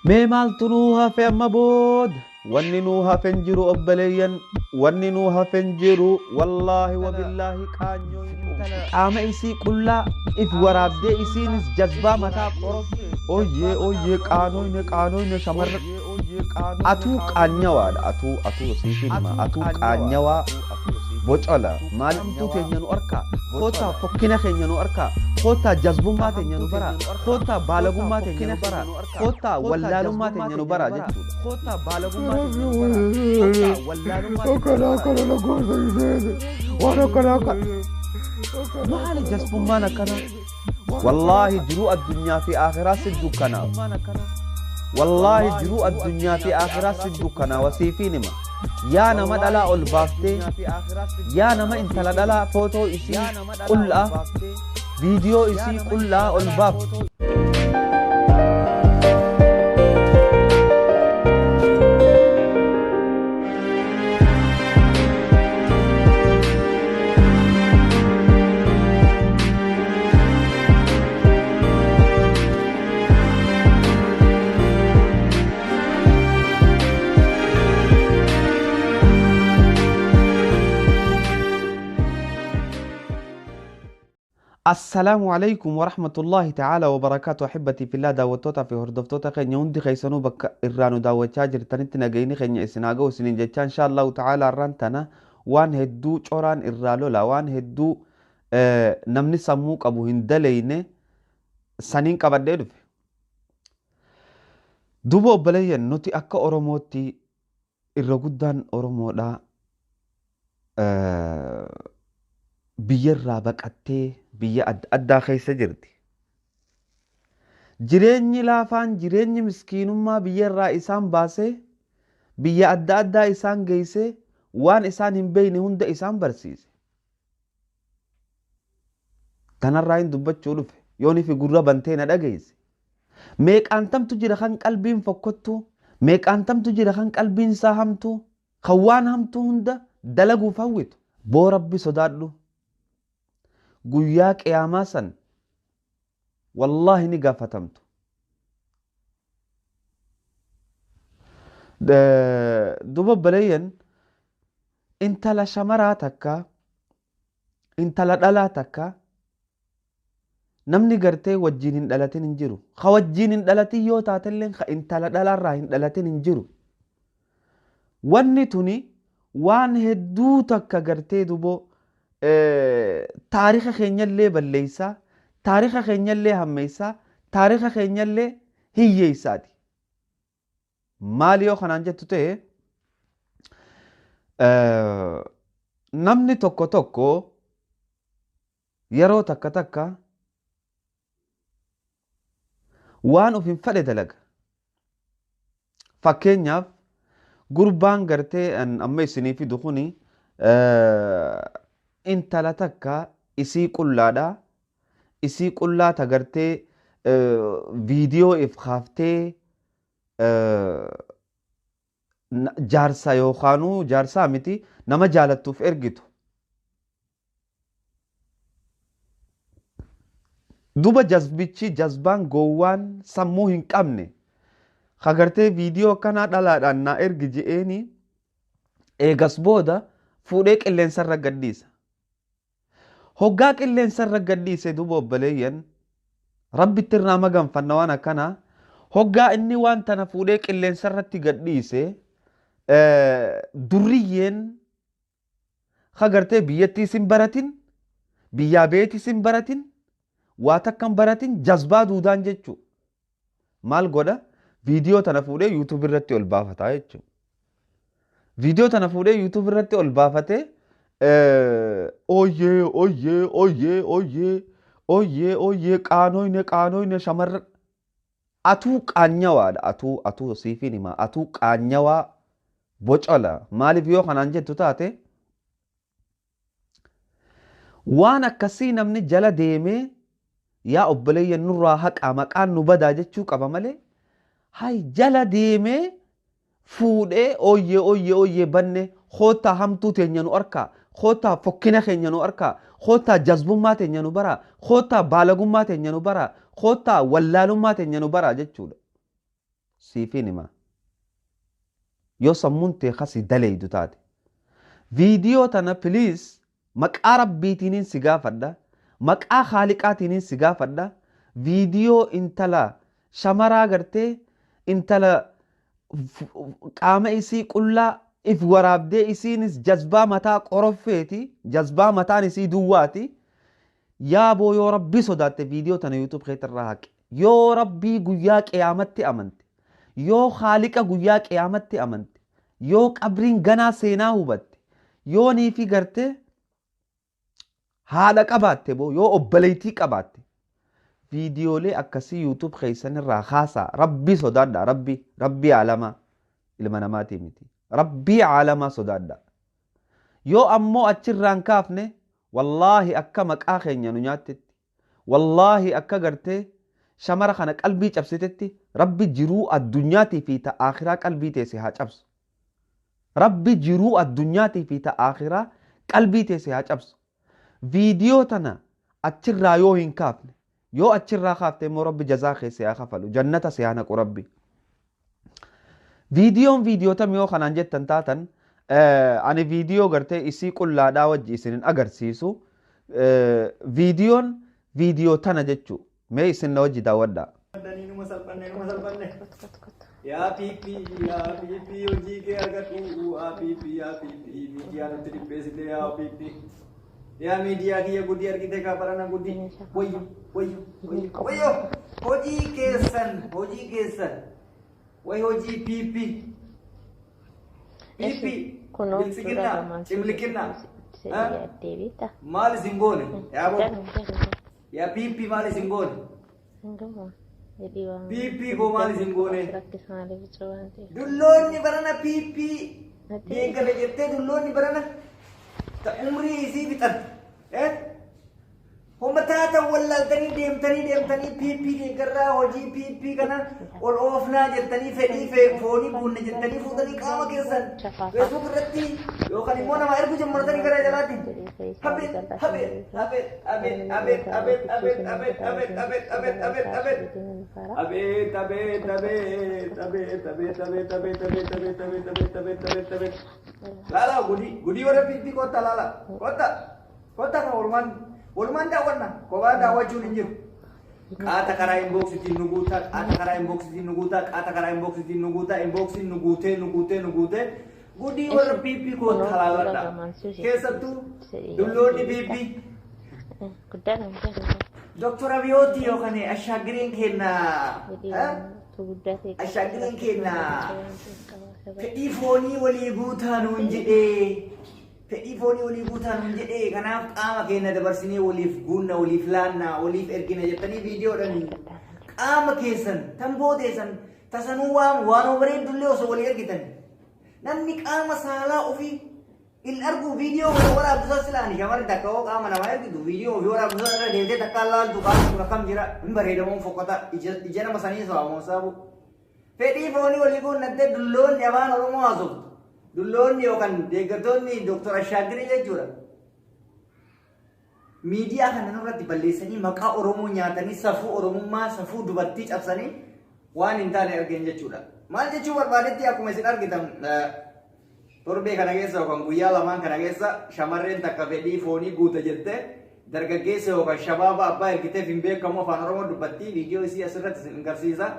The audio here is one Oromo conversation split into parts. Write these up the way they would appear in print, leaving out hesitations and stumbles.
Mee maaltu nuu hafe amma booda? Wanni nuu hafe hin jiru obboleeyyan. Wanni nuu hafe hin jiru. Wallaahi wabillaahi qaanyoo qaama isii qullaa if waraabdee isiinis jazbaa mataa qorofte. Oyyee oyyee qaanoyne qaanoyne shamarra. Atuu qaanyawaadha atuu atuu siifin hima atuu qaanyawaa bocola maaltu teenya nu arkaa kootaa fokkina keenya nu arkaa kootaa jazbummaa teenya nu baraa kootaa baalagummaa teenya nu baraa kootaa wallaalummaa teenya nu baraa jechuudha kootaa baalagummaa teenya nu baraa kootaa wallaalummaa teenya nu baraa maali jazbummaan akkanaa wallaahi jiruu addunyaa fi akhiraa si dukkanaa wallaahi jiruu addunyaa fi akhiraa si dukkanaa wasiifiin hima yaa nama dhalaa ol baaftee yaa nama intala dhalaa footoo isii qullaa viidiyoo isii qullaa ol baaftu. Assalaamu alaikum warahmatullahi ta'ala wabarakaatu ahibbati fillah daawwattoota fi hordoftoota keenya hundi keessanuu bakka irraa nu daawwachaa jirtanitti nagayni keenya isin haa ga'u isiniin jechaa insha Allahu ta'ala har'aan tana waan hedduu coraan irraa lola waan hedduu namni sammuu qabu hin daleyne saniin qabadhee dhufe. Duuba obboleeyyan nuti akka Oromootti irra guddaan Oromoodha biyya irraa baqattee biyya adda addaa keessa jirti. Jireenyi laafaan jireenyi miskiinummaa biyya irraa isaan baasee biyya adda addaa isaan geessee waan isaan hin beekne hunda isaan barsiise. Tanarraa hin dubbachuu dhufe yoon fi gurra bantee na dhageesse. Meeqaantamtu jira kan qalbiin fokkottuu, meeqaantamtu jira kan qalbiin isaa hamtuu, kan waan hamtuu hunda dalaguuf hawwitu. Boo Rabbi sodaadhu. Guyyaa qiyaamaa san wallaahi ni gaafatamtu. Duba obboleeyyan intala shamaraa takka intala dhalaa takka namni gartee wajjiin hin dhalatin hin jiru. Ka wajjiin hin dhalatin yoo taatelleen ka intala dhalaarraa hin dhalatin hin jiru. Wanni tuni waan hedduu takka gartee duboo taarika keenyallee balleessaa, taarika keenyallee hammeessaa, taarika keenyallee hiyyeessaati. Maali yoo kanaan jettu ta'e namni tokko tokko yeroo takka takka waan of hin fedhe dalaga. Fakkeenyaaf gurbaan gartee amma isinii fidu kuni intala takka isii qullaadha. Isii qullaa ta gartee viidiyoo if kaaftee jaarsa yookaanuu jaarsaa miti nama jaalattuuf ergitu. Duba jazbichi jazbaan gowwaan sammuu hin qabne ka gartee viidiyoo akkanaa dhalaadhaan naa ergi je'eeni eegas booda fuudhee qilleensarra gadhiisa. Hoggaa qilleensarra gadhiise duba obboleeyyan rabbitti irraa maganfanna waan akkanaa hoggaa inni waan tana fuudhee qilleensarratti gadhiise durriyyeen ka gartee biyyattiis hin baratin biyyaa beetis hin baratin waa takka hin baratin jazbaa duudaan jechuu maal godha viidiyoo tana fuudhee yuutuub irratti ol baafataa jechuudha. Viidiyoo tana fuudhee yuutuub irratti ol baafatee oyyee oyyee oyyee oyyee oyyee oyyee qaanoyne qaanoyne shamarran atuu qaanyawaadha atuu atuu siifin hima atuu qaanyawaa bocola maaliif yoo kanaan jettu taate waan akkasii namni jala deemee yaa obboleeyyan nurraa haqaa maqaan nu badaa jechuu qaba malee hay jala deemee fuudhee ooyyee ooyyee ooyyee banne koottaa hamtuu teenya nu arkaa koottaa fokkina keenya nu arkaa koottaa jazbummaa teenya nu baraa koottaa baalagummaa teenya nu baraa koottaa wallaalummaa teenya nu baraa jechuudha. Siifin hima. Yoo sammuun tee kasi daleeydu taate. Viidiyoo tana please maqaa rabbiitiinin si gaafadha. Maqaa haaliqaatiinin si gaafadha. Viidiyoo intala shamaraa gartee intala qaama isii qullaa if waraabdee, isiinis jazbaa mataa qoroffeeti, jazbaa mataan isii duwwaati. Yaaboo, yoo rabbii sodaatte viidiyoo tana YouTube keetirraa haqe. Yoo rabbii guyyaa qiyaamatti amante, yoo haaliqa guyyaa qiyaamatti amante, yoo qabriin ganaa seenaa hubatte, yoo niifi gartee haadha qabaatte boo, yoo obboleettii qabaatte, viidiyoolee akkasii YouTube keessan irraa kaasaa. Rabbii sodaadha. Rabbii, rabbii aalamaa, ilma namaatii miti, rabbii aalamaa sodaadha. Yoo ammoo achirraan kaafne, wallaahi akka maqaa keenya nu nyaattetti, wallaahi akka gartee shamara kana qalbii cabsitetti, rabbi jiruu addunyaatii fi ta akhiraa qalbii teesse haa cabsu. Rabbi jiruu addunyaatii fi ta akhiraa qalbii teesse haa cabsu. Viidiyoo tana achirraa yoo hin kaafne, yoo achirraa kaafte immoo rabbi jazaa keessa haa kafalu, jannata si haa naqu rabbi. Viidiyoon viidiyoo tam yoo kanaan jettan taatan, ani viidiyoo gartee isii qullaadhaa wajji isin hin agarsiisu. Viidiyoon viidiyoo tana jechuu mee isin na wajji daawwadhaa. Numa salphanne, numa salphanne. Yaa PP, yaa PP, hojii kee argadhu. Yaa PP, yaa PP, miidiyaa nutti dhipheessite, yaa PP. Yaa miidiyaa kiyya, gudii argite kaa barana gudii. Wayyo, wayyo, wayyo, wayyo. Hojii keessan, hojii keessan. Way hojii PP. PP. Biltsiginnaa, cimlikinnaa. Maal isin goone? Yaa boo. Yaa PP, maal isin goone? PP koo, maal isin goone? Dulloonni barana PP deeggale jettee, dulloonni barana ta umrii isii fixan. Homa taatan wallaaltanii deemtanii deemtanii PP deeggarraa, hojii PP kana ol oofnaa jettanii, fedhii foonii guunne jettanii fuutanii qaama keessan Facebook irratti yookaan immoo nama erguu jammartanii gara jalaatti. Abeet, abeet, abeet, abeet, abeet, abeet, abeet, abeet, abeet, abeet, abeet, abeet, abeet. Abeet, abeet, abeet, abeet, abeet, abeet, abeet, abeet, abeet, abeet, abeet, abeet, abeet, abeet. Laala gudii, gudii warra PP kottaa laala. Kottaa, kottaa kan walumaan walumaan daawwanna. Kophaa daawwachuun hin jiru. Qaata karaa inboxitiin nu guutaa, qaata karaa inboxitiin nu guutaa, qaata karaa inboxitiin nu guutaa, inboxiin nu guutee, nu guutee, nu guutee. Gudii warra PP kottaa laaladha. Keessattuu dulloonni PP. Doktor Abiyooti yookaan Ashaagiriin kenna. Ashaagiriin kenna. Fedhii foonii walii guutaa nuun jedhee. Fedhii foonii walii guutaa nuun jedhee, kanaaf qaama keenya dabarsinee waliif guunna, waliif laanna, waliif ergina jettanii viidiyoodhaan qaama keessan tamboo teessan tasanuu waan waan bareeddullee osoo walii ergitan. Namni qaama saalaa ofii in argu viidiyoo kana waraabdu silaani, shamarri takka hoo qaama namaa ergitu, viidiyoo ofii waraabdu irra deemtee takka laaltu, qaamni kun akkam jira, hin bareedamuun fokkata, ija nama sanii saamuun saabu. Fedhii foonii walii guunnattee dulloonni afaan Oromoo haasoftu. Dulloonni yookaan deeggartoonni Dooktor Ashaagirii jechuudha. Miidiyaa kana nurratti balleessanii, maqaa Oromoo nyaatanii, safuu Oromummaa, safuu dubartii cabsanii waan hin taane argeen jechuudha. Maal jechuu barbaadetti, akkuma isin argitan torbee kana keessa yookaan guyyaa lamaan kana keessa shamarreen takka fedhii foonii guuta jettee dargaggeessa yookaan shabaaba abbaa ergiteef hin beekamu, afaan Oromoo dubbattii, viidiyoo isii asirratti isin agarsiisa.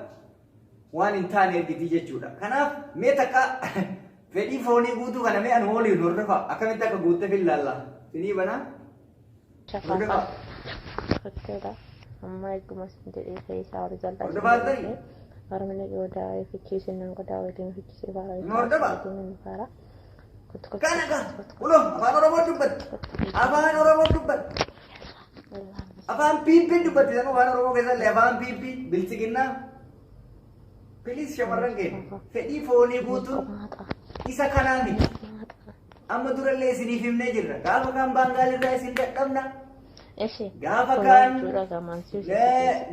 Waan hin taane ergitii jechuudha. Kanaaf mee takka fedhii foonii guutuu kana mee anu waliin hordofa, akkamitti akka guutte fillaalla. Sinii banaa. Shafafaa. Fakkeedha. Amma eeguma isin jedhee fe'isaa warri jal'aa. Hordofaa jirtanii? Warmina godaa fichiisin godaa waliin fichisee faara. Nu hordofa? Faara. Kana gaa ulo afaan Oromoo dubbatti. Afaan Oromoo dubbatti. Afaan PP dubbatti, sanuu afaan Oromoo keessallee afaan PP biltsiginnaa. Please, shamarran keenya, fedhii foonii guutuun isa kanaa miti. Amma durallee isiniif himnee jirra. Gaafa kaan Baangaalirraa isin dadhabna. Gaafa kaan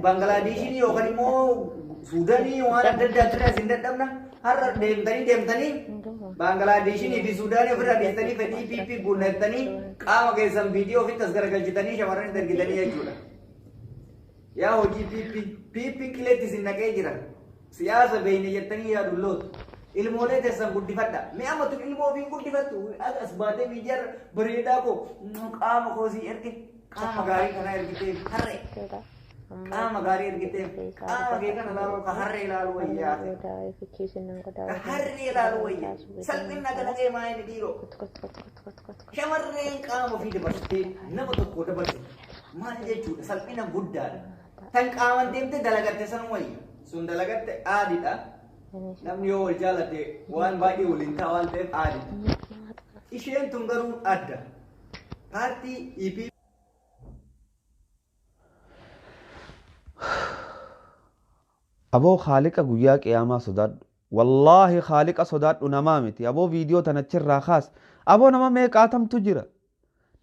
Baangalaadeshinii yookaan immoo Suudaanii waan adda addaatirraa isin dadhabna. Har'a deemtanii deemtanii Baangalaadeshinii fi Suudaanii ofirraa dhiistanii fedhii PP guunnattanii qaama keessan viidiyoo ofitti as garagalchitanii shamarran ergitanii jechuudha. Yaa hojii PP. PP qileetti isin naqee jira. Siyaasa beeyne jettanii yaadulloota. Ilmoolee teessan guddifadha. Mee amma tun ilmoo ofiin guddifattu as baatee miidiyaarra bareedaa koo qaama koo sii erge, qaama gaarii kana ergitee harree. Qaama gaarii ergitee qaama kee kana ilaaluu ka harree ilaaluu wayyaa. Ka harree ilaaluu wayyaa. Salphinna kana ga'e maa inni dhiiroo. Shamarreen qaama ofii dabarsitee nama tokko dabarsite maal jechuudha, salphina guddaadha. Tan qaaman deemte dalagatte san wayya. Sun dalagatte aadiidha. Namni yoo wal jaalate waan baay'ee waliin ta'a waan ta'eef aadiidha. Isheen tun garuu adda. Paartii EP Aboo Khaaliqa guyyaa qiyaamaa sodaadhu. Wallaahi Khaaliqa sodaadhu, namaa miti. Aboo viidiyoo tanachirraa kaas. Aboo nama meeqaatamtu jira.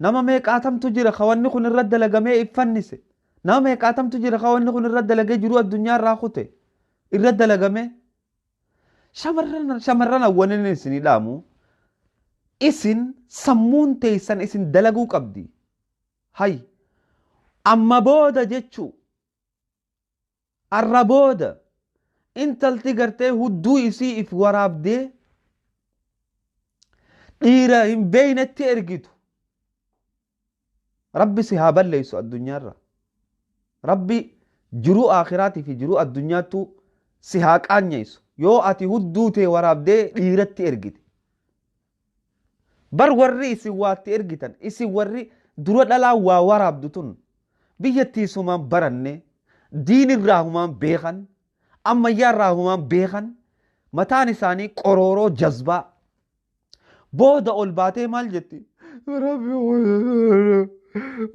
Nama meeqaatamtu jira ka wanni kun irra dalagamee iffannise. Nama meeqaatamtu jira ka wanni kun irra dalagee jiru addunyaa irraa kute. Irra dalagamee. Shamarran awwanin isinii dhaamu. Isin sammuun teessan isin dalaguu qabdi. Hay. Amma booda jechuu. Arra booda intalti gartee hudduu isii if waraabdee dhiira hin beeynetti ergitu. Rabbi si haa balleessu addunyaarra. Rabbi jiruu aakhiraatii fi jiruu addunyaattuu si haa qaanyeessu. Yoo ati hudduu tee waraabdee dhiiratti ergite. Bar warri isin waatti ergitan, isin warri dura dhalaa waa waraabdu tun biyyattii sumaan baranne, diin irraa humaan beekan, ammayyaa irraa humaan beekan, mataan isaanii qorooroo jazbaa. Booda ol baatee maal jetti? Rabbi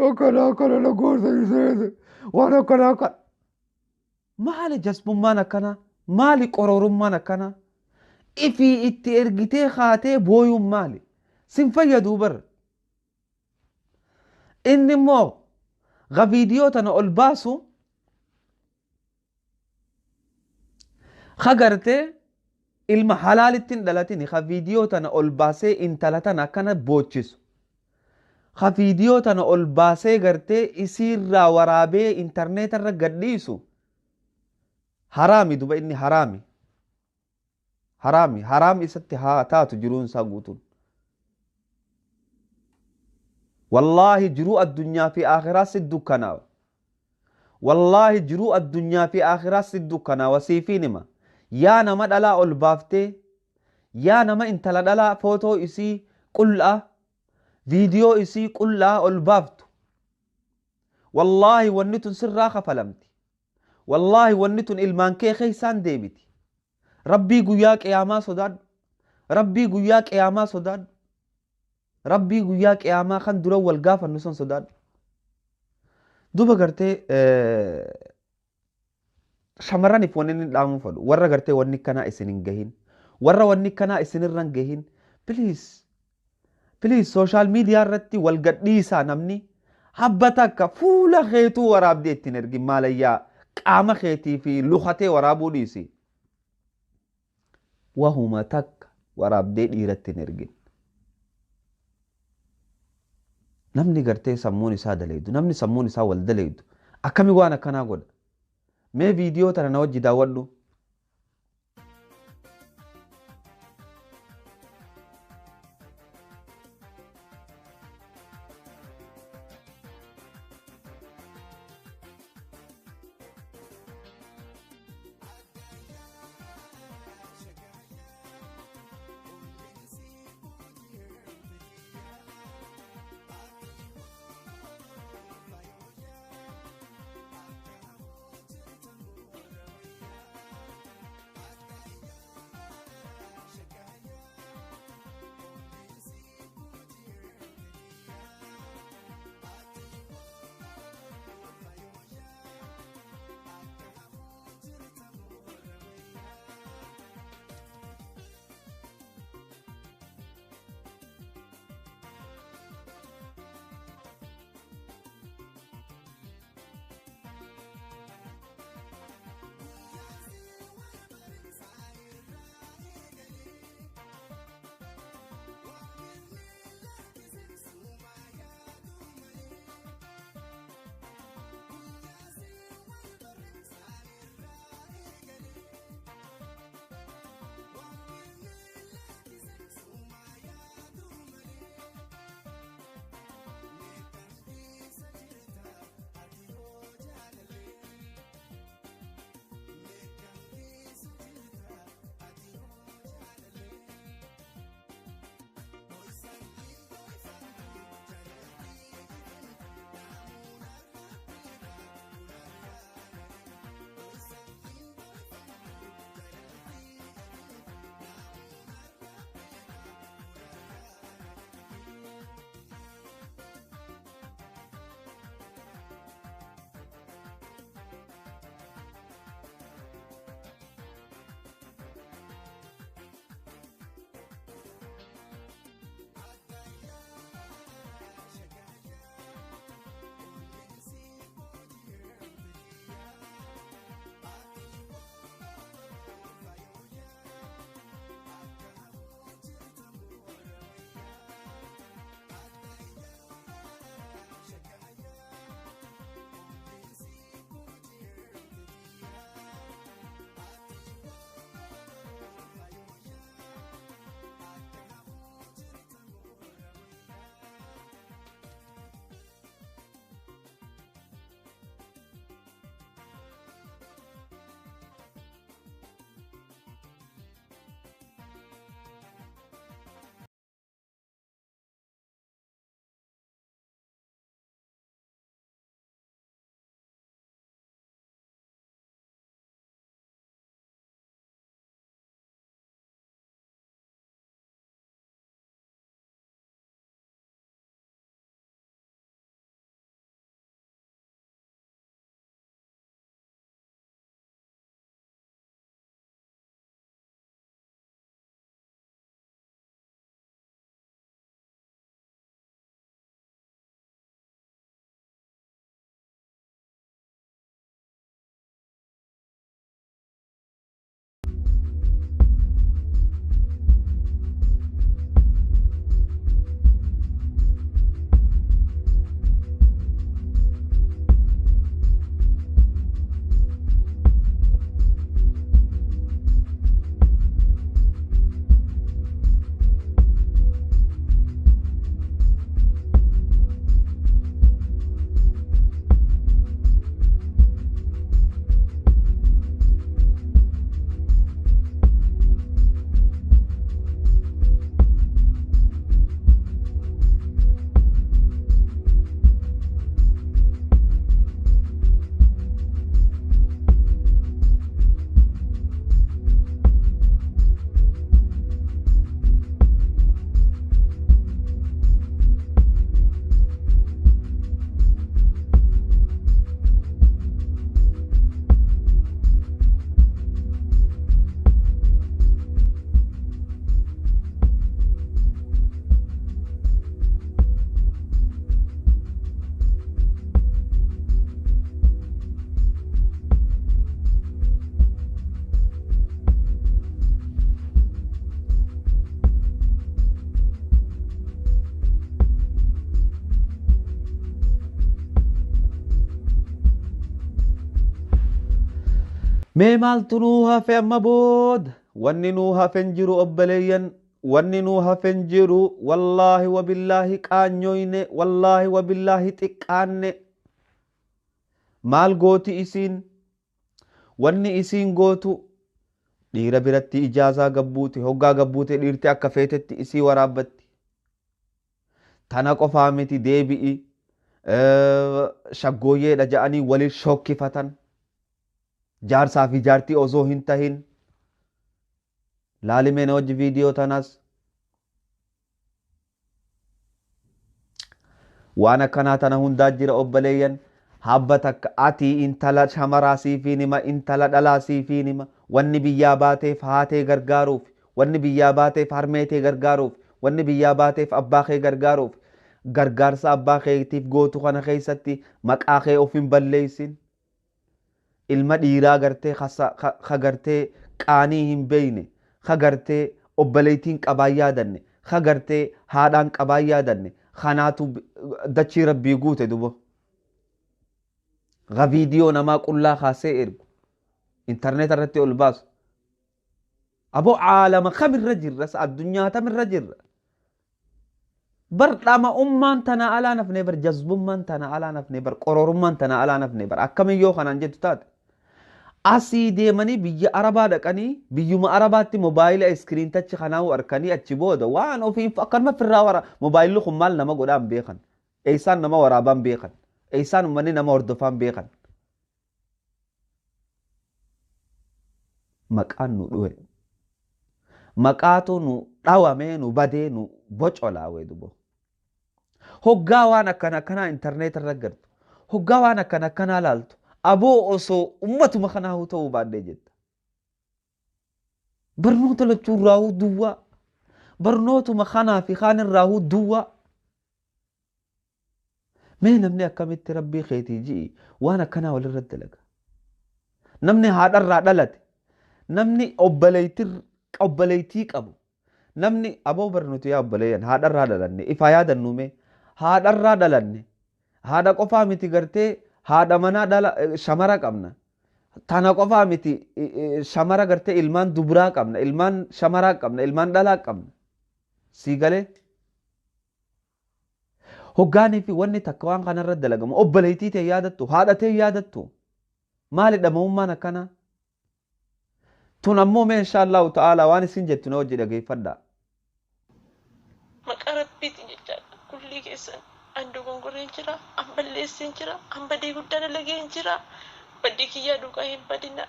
akkana akkana na goorsa waan akkana akkana. Maali jazbummaan akkanaa? Maali qoroorummaan akkanaa? Ifii itti ergitee kaatee booyuun maali? Sin fayyaduu bar. Inni immoo ga viidiyoo tana ol baasu ka gartee ilma halaalitti hin dhalatini, ka viidiyoo tana ol baasee intala tana akkana boochisu. Ka viidiyoo tana ol baasee gartee isiirraa waraabee intarneetarra gadhiisu haraami, duba inni haraami. Haraami, haraam isatti haa taatu jiruun isaa guutuun. Wallaahi jiruu addunyaa fi akhiraa si dukkanaawa. Wallaahi jiruu addunyaa fi akhiraa si dukkanaawa, siifiin hima. Yaa nama dhalaa ol baaftee, yaa nama intala dhalaa footoo isii qullaa, viidiyoo isii qullaa ol baaftu. Wallaahi wanni tun sirraa kafalamti. Wallaahi wanni tun ilmaan kee keessaan deebiti. Rabbii guyyaa qiyaamaa sodaadhu. Rabbii guyyaa qiyaamaa sodaadhu. Rabbii guyyaa qiyaamaa kan dura wal gaafannu san sodaadhu. Duba gartee shamarraniif wanni inni dhaamuu fedhu, warra gartee wanni kanaa isin hin gahin, warra wanni kanaa isinirra hin gahin, please please, social media irratti wal gadhiisaa, namni habba takka fuula keetuu waraabdee ittiin ergin, maalayyaa qaama keetii fi lukatee waraabuu dhiisi. Wahuma takka waraabdee dhiiratti hin ergin. Namni gartee sammuun isaa daleedu, namni sammuun isaa wal daleedu, akkami waan akkanaa godha? Mee viidiyoo tana na wajji daawwadhu. Mee maaltu nuu hafe amma booda? Wanni nuu hafe hin jiru obboleeyyan. Wanni nuu hafe hin jiru. Wallaahi wabillaahi qaanyoyne. Wallaahi wabillaahi xiqqaanne. Maal gooti isiin? Wanni isiin gootu dhiira biratti ijaazaa gabbuute, hoggaa gabbuute dhiirti akka feetetti isii waraabbatti. Tana qofaa miti, deebi'i shaggooyyeedha ja'anii waliin shokkifatan. Jaarsaa fi jaartii osoo hin tahin. Laalimeen hojii viidiyoo tanas. Waan akkanaa tana hundaa jira obboleeyyan. Habba takka ati intala shamaraa siifiin hima, intala dhalaa siifiin hima. Wanni biyyaa baateef haatee gargaaruuf, wanni biyyaa baateef harmeetee gargaaruuf, wanni biyyaa baateef abbaa kee gargaaruuf. Gargaarsa abbaa keetiif gootu kana keessatti maqaa kee of hin balleessin. Ilma dhiiraa gartee ka gartee qaanii hin beeyne, ka gartee obboleettiin qabaa yaadanne, ka gartee haadhaan qabaa yaadanne, kanaatu dachii rabbii guute dubo. Ga viidiyoo namaa qullaa kaasee ergu, intarneet irratti ol baasu. Aboo, caalama kamirra jirra? Addunyaa tamirra jirra? Bar dhama'ummaan tana alaa nafne, bar jazbummaan tana alaa nafne, bar qororummaan tana alaa nafne. Bar akkamiyyoo kanaan jettu taate, asii deemanii biyya arabaa dhaqanii biyyuma arabaatti mobaayila screen touch kanaa'u harkanii achi booda waan ofiin akkanuma firraa wara. Mobaayilli kun maal nama godhaan beekan, eessaan nama waraabaan beekan, eessaan uummanni nama hordofaan beekan. Maqaan nu dhuwe, maqaatu nu dhawamee, nu badee, nu bocolaawee dubo. Hoggaa waan akkana akkanaa intarneet irra gartu, hoggaa waan akkana akkanaa laaltu, aboo osoo ummatuma kanaa ta'uu baadhee jetta. Barnoota lachuurraahuu duwwaa, barnootuma kanaa fi kaan irraahuu duwwaa. Mee namni akkamitti rabbii keetii ji'i waan akkanaa walirra dalaga? Namni haadharraa dhalate, namni obboleettii qabu, namni aboo barnooti yaa obboleeyyan, haadharraa dhalanne ifaa yaadannu. Mee haadharraa dhalanne, haadha qofaa miti, gartee haadha manaa dhala shamara qabna. Tana qofaa miti, shamara gartee ilmaan dubraa qabna, ilmaan shamaraa qabna, ilmaan dhalaa qabna. Sii galee? Hoggaanii fi wanni takka waan kanarra dalagamu obboleettii ta'e yaadattu, haadha ta'e yaadattu. Maali dhama'ummaan akkanaa? Tun ammoo mee insha Allahu ta'ala waan isin jettu na hojii dhageeffadhaa. Maqaa rabbiitiin jechaadha. Kullii keessan an dogongoreen jira, an balleesseen jira, an badii guddaa dalageen jira. Badii kiyyaa duukaa hin badina.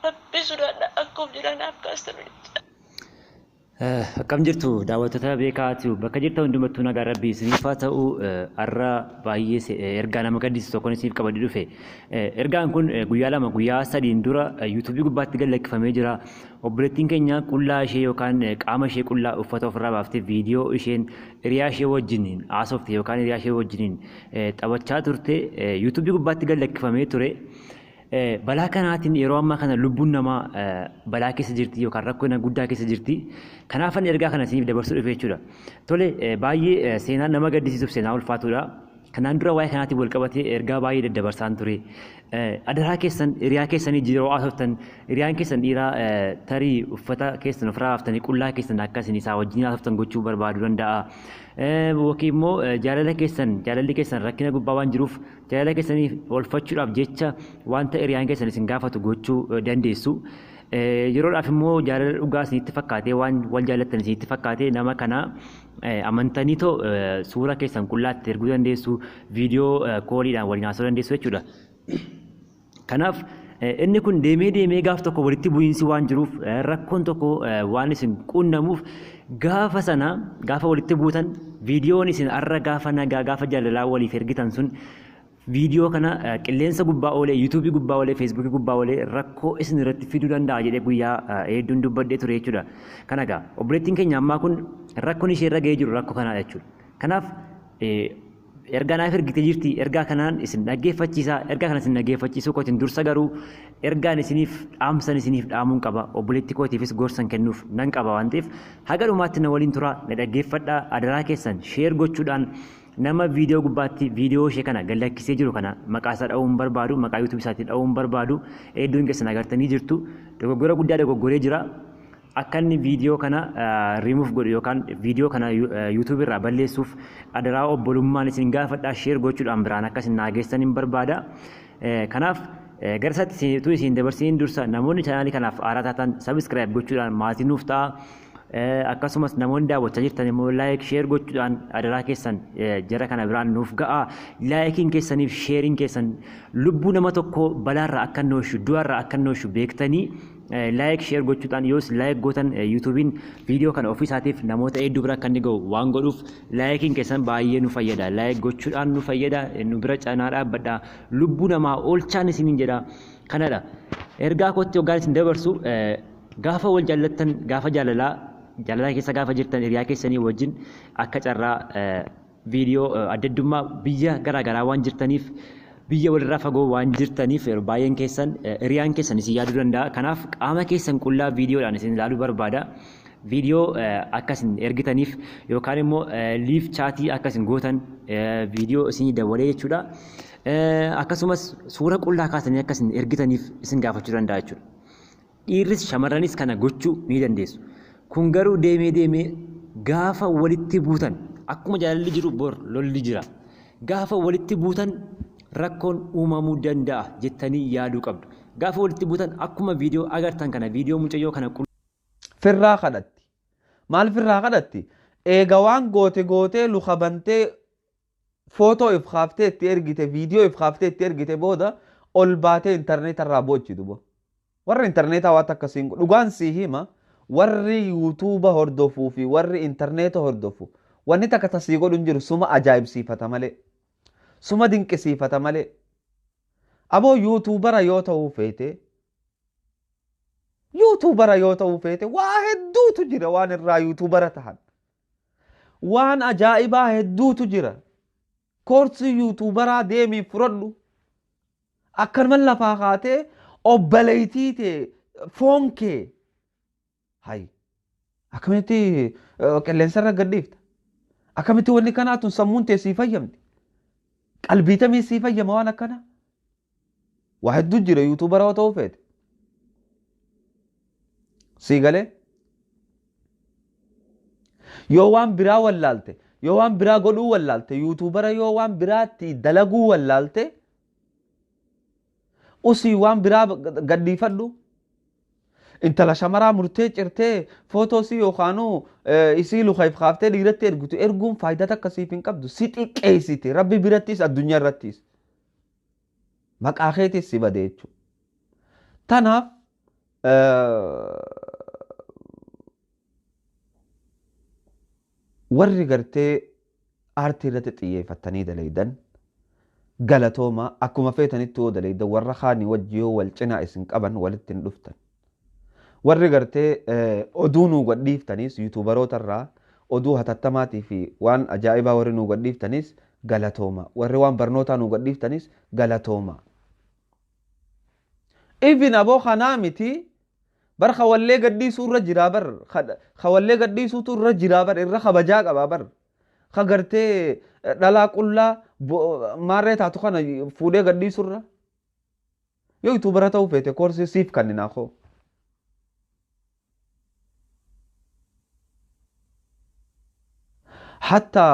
Rabbi sodaadha, akka of jedhaan akka kaastanu jechaadha. Akkam jirtu daawwattoota beekaatu? Bakka jirtan hundumattuu nagaa rabbii isiniif haa ta'u. Har'a baay'ee ergaa nama gaddisiisu tokkoon isiniif qabadee dhufe. Ergaan kun guyyaa 2 guyyaa 3n dura yuutuubii gubbaatti gad lakkifamee jira. Obboleettiin keenya qullaa ishee yookaan qaama ishee qullaa uffata ofirraa baaftee viidiyoo isheen hiriyaa ishee wajjiniin haasofte yookaan hiriyaa ishee wajjiniin taphachaa turte yuutuubii gubbaatti gad lakkifamee ture. Balaa kanaatiin yeroo ammaa kana lubbuun namaa balaa keessa jirti yookaan rakkoo guddaa keessa jirti. Kanaafan ergaa kana isiniif dabarsuu dhufe jechuudha. Tole, baay'ee seenaa nama gaddisiisuuf seenaa ulfaatudha. Kanaan dura waa'ee kanaatiin wal qabatee ergaa baay'ee daddabarsaan ture. Adaraa keessan, hiriyaa keessanii yeroo haasoftan, hiriyaan keessan dhiiraa tarii uffata keessan ofirraa baaftanii qullaa keessan akka isin isaa wajjin haasoftan gochuu barbaaduu danda'a. Yookiin immoo jaalala keessan, jaalalli keessan rakkina gubbaa waan jiruuf, jaalala keessanii oolfachuudhaaf jecha wanta hiriyaan keessan isin gaafatu gochuu dandeessu. Yeroodhaaf immoo jaalala dhugaa isinitti fakkaatee, waan wal jaallattan isinitti fakkaatee, nama kana amantanii too suura keessan qullaatti erguu dandeessu, viidiyoo kooliidhaan waliin haasa'uu dandeessu jechuudha. Kanaaf inni kun deemee deemee gaaf tokko walitti bu'iinsi waan jiruuf, rakkoon tokko waan isin qunnamuuf, gaafa sana gaafa walitti buutan, viidiyoon isin har'a gaafa nagaa gaafa jaalalaa waliif ergitan sun viidiyoo kana qilleensa gubbaa oolee, yuutuubii gubbaa oolee, feesbuukii gubbaa oolee rakkoo isin irratti fiduu danda'a jedhee guyyaa hedduun dubbadhee ture jechuudha. Kana egaa obboleettiin keenya ammaa kun rakkoon ishee irra ga'ee jiru rakkoo kanaadha jechuudha. Kanaaf ergaa naaf ergitee jirti. Ergaa kanaan isin dhaggeeffachiisa. Ergaa kana isin dhaggeeffachiisuu kootiin dursa garuu ergaan isiniif dhaamsan isiniif dhaamuun qaba. Obboleettii kootiifis gorsan kennuuf nan qaba waan ta'eef, haga dhumaatti na waliin tura, na dhaggeeffadhaa. Adaraa keessan share gochuudhaan Nama viidiyoo gubbaatti viidiyoo ishee kana gad lakkisee jiru kana maqaa isaa dha'uu hin barbaadu, maqaa YouTube isaatiin dha'uu hin barbaadu. Hedduun keessan agartanii jirtu. Dogoggora guddaa dogoggoree jira. Akka inni viidiyoo kana remove godhu yookaan viidiyoo kana YouTube irraa balleessuuf adaraa obbolummaan isin gaafadhaa, share gochuudhaan biraan akka isin naageessan hin barbaada. Kanaaf gara isaatti utuu isin dabarsiin dursa namoonni chaanaalii kanaaf haaraa taatan subscribe gochuudhaan maatii nuuf ta'a. Akkasumas namoonni daawwachaa jirtan immoo like, share gochuudhaan adaraa keessan jara kana biraan nuuf ga'a. Likeiin keessaniif shareiin keessan lubbuu nama tokko balaarraa akka inni oolchu, du'arraa akka inni oolchu beektanii like, share gochuudhaan, yoos like gootan YouTubeiin viidiyoo kana ofii isaatiif namoota hedduu bira akka inni ga'u waan godhuuf likeiin keessan baay'ee nu fayyada. Like gochuudhaan nu fayyada, nu bira cinaa dhaabbadha. Lubbuu namaa oolchaan isiniin jedha. Kanadha. Ergaa kootti hoggaan isin dabarsu, gaafa wal jaallattan, gaafa jaalalaa jaalalaa keessa gaafa jirtan, hiriyaa keessanii wajjin akka carraa viidiyoo adda addummaa biyya garaagaraa waan jirtaniif, biyya walirraa fagoo waan jirtaniif, yeroo baay'een keessan hiriyaan keessan isin yaaduu danda'a. Kanaaf qaama keessan qullaa viidiyoodhaan isin ilaaluu barbaada. Viidiyoo akka isin ergitaniif yookaan immoo live chatii akka isin gootan viidiyoo isinii dabalee jechuudha. Akkasumas suura qullaa kaasanii akka isin ergitaniif isin gaafachuu danda'a jechuudha. Dhiirris shamarranis kana gochuu ni dandeessu. Kun garuu deemee deemee gaafa walitti buutan, akkuma jaalalli jiru bor lolli jira. Gaafa walitti buutan rakkoon uumamuu danda'a jettanii yaaduu qabdu. Gaafa walitti buutan akkuma viidiyoo agartan kana, viidiyoo mucayyoo kana Firraa kadhatti. Maal firraa kadhatti? Eega waan goote gootee luka bantee footoo if kaaftee itti ergite, viidiyoo if kaaftee itti ergite, booda ol baatee intarneeta irraa boochi duba. Warri intarneetaa waan akkasiin dhugaan sii hima, warri YouTubea hordofuu fi warri intarneeta hordofu wanni takka tasii godhu hin jiru, suma ajaa'ibsiifata malee. Suma dinqisiifata malee. Aboo, YouTubera yoo ta'uu feete, YouTubera yoo ta'uu feete, waa hedduutu jira waan irraa YouTubera tahan. Waan ajaa'ibaa hedduutu jira. Koorsii YouTuberaa deemii fudhadhu. Akkanuma lafaa kaatee obboleettii tee, foon kee hay akkamitti qilleensarra gadhiifta? Akkamitti wanni kanaa tun sammuun tee sii fayyamti? Qalbiitamii sii fayyama waan akkanaa? Waa hedduu jira YouTubera yoo ta'uu feete. Sii galee? Yoo waan biraa wallaalte, yoo waan biraa godhuu wallaalte, YouTubera yoo waan biraatti dalaguu wallaalte, usii waan biraa gadhiifadhu. Intala shamaraa murtee cirtee footoo sii yookaanuu isii luka if kaaftee dhiiratti ergitu erguun faayidaa takka siif hin qabdu. Si xiqqeessite rabbi birattis addunyaa irrattis. Maqaa keetis si bade jechuudha. Tanaaf warri gartee aartii irratti xiyyeeffattanii dalaydan galatooma. Akkuma feetanitti yoo dalaydan, warra kaanii wajji yoo wal cinaa isin qaban walitti hin dhuftan. Warri gartee oduu nuu gadhiiftanis, YouTuberoota irraa oduu hatattamaatii fi waan ajaa'ibaa warri nuu gadhiiftanis galatooma. Warri waan barnootaa nuu gadhiiftanis galatooma. Even aboo kanaa miti bar, kawallee gadhiisuu irra jiraa bar, kawallee gadhiisuutu irra jiraa bar, irra kabajaa qabaa bar. Ka gartee dhalaa qullaa maarree taatu kana fuudhee gadhiisuu irra. Yoo YouTubera ta'uu feete koorsii siif kenninaa koo. Hatta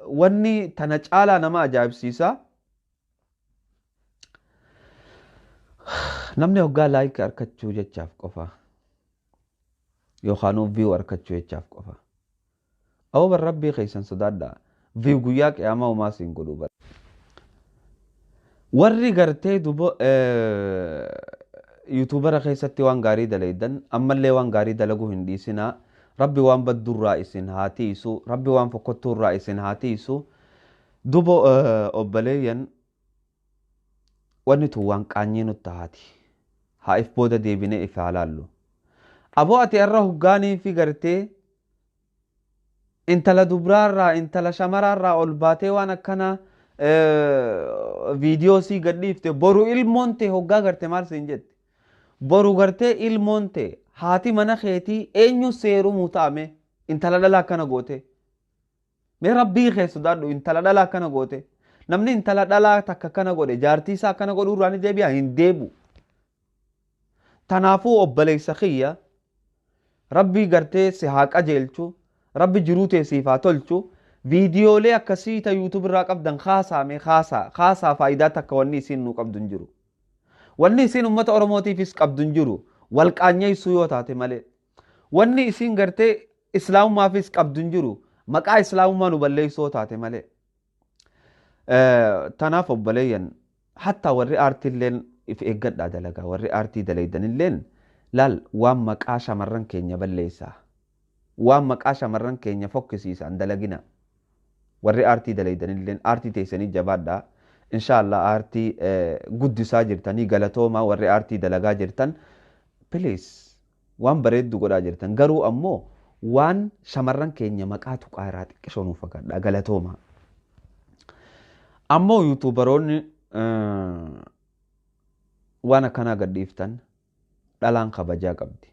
wanni tana caalaa nama ajaa'ibsiisa. Namni hoggaa like argachuu jechaaf qofa yookaan view argachuu jechaaf qofa. Awwa, bar rabbii keessan sodaadhaa. View guyyaa qiyaamaa homaa siin godhuu bara. Warri gartee duba YouTubera keessatti waan gaarii dalaydan ammallee waan gaarii dalaguu hin dhiisinaa. Rabbi waan baddurraa isin haa tiisu. Rabbi waan fokkottuurraa isin haa tiisu. Duba obboleeyyan, wanni tun waan qaanyii nutti haati. Haa if booda deebinee if haa laallu. Aboo, ati har'a hoggaanii fi gartee intala dubraarraa, intala shamaraarraa ol baatee waan akkana viidiyoo sii gadhiifte, boru ilmoon tee hoggaa garte maal siin jette? Boru gartee ilmoon tee, haati mana keetii, eenyu seerumuu taame intala dhala akkana goote? Mee rabbii kee sodaadhu, intala dhalaa akkana goote. Namni intala dhalaa takka akkana godhe jaartii isaa akkana godhuu irraa ni deebi'a? Hin deebu. Tanaafuu obboleessa kiyya, rabbii gartee si haa qajeelchu, rabbi jiruu tee siif haa tolchu. Viidiyoolee akkasii ta YouTube irraa qabdan kaasaa, mee kaasaa, kaasaa. Faayidaa takka wanni isiin nuu qabdu hin jiru. Wanni isiin uummata Oromootiifis qabdu hin jiru. Wal qaanyeessuu yoo taate malee. Wanni isiin gartee islaamummaafis qabdu hin jiru. Maqaa islaamummaa nu balleessuu yoo taate malee. Tanaaf obboleeyyan, hatta warri aartiilleen if eeggadhaa dalagaa. Warri aartii dalaydanilleen laal, waan maqaa shamarran keenya balleessaa. Waan maqaa shamarran keenya fokkisiisaan dalagina. Warri aartii dalaydanilleen aartii teessanii jabaadhaa. Inshaallah aartii guddisaa jirtanii, galatoomaa. Warri aartii dalagaa jirtan, please, waan bareeddu godhaa jirtan, garuu ammoo waan shamarran keenya maqaa tuqaa irraa xiqqishoo nuuf fagaadhaa, galatoomaa. Ammoo YouTuberoonni waan akkanaa gadhiiftan, dhalaan kabajaa qabdi.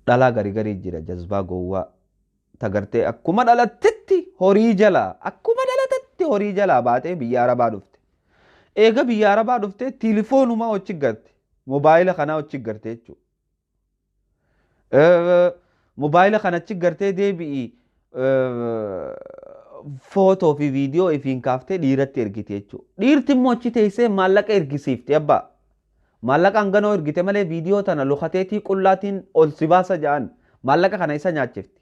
Dhalaa garii garii jira, jazbaa gowwaa tagartee akkuma dhalattetti horii jalaa, akkuma dhalatetti horii jalaa baatee biyya Arabaa dhufte. Eega biyya Arabaa dhuftee tiilifoonumaa hojii garte. Mobaayila kanaa hojii garte jechuudha. Mobaayila kana achi gartee deebi'i footoo fi viidiyoo ifiin kaaftee dhiiratti ergite jechuudha. Dhiirti immoo achi teessee maallaqa ergisiifte abbaa. Maallaqa hanganoo ergite malee viidiyoo tana lukateetii qullaatiin ol si baasa ja'an, maallaqa kana isa nyaachifti.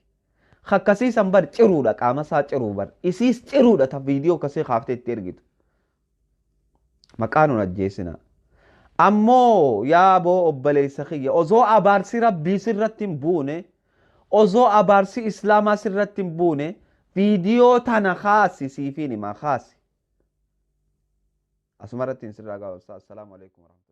Akkasiisan bar ciruudha, qaama isaa ciruu bar. Isiis ciruudha ta viidiyoo akkasii kaaftee itti ergitu. Maqaa nun ajjeesina. Ammoo yaa boo obboleessa kiyya, osoo abaarsi rabbii sirratti hin buune, osoo abaarsi islaamaa sirratti hin buune, viidiyoo tana kaasi, siifiin himaa, kaasi. Asuma irratti hin sirraa gaafata. Assalaamu alaikum warahmatullahi.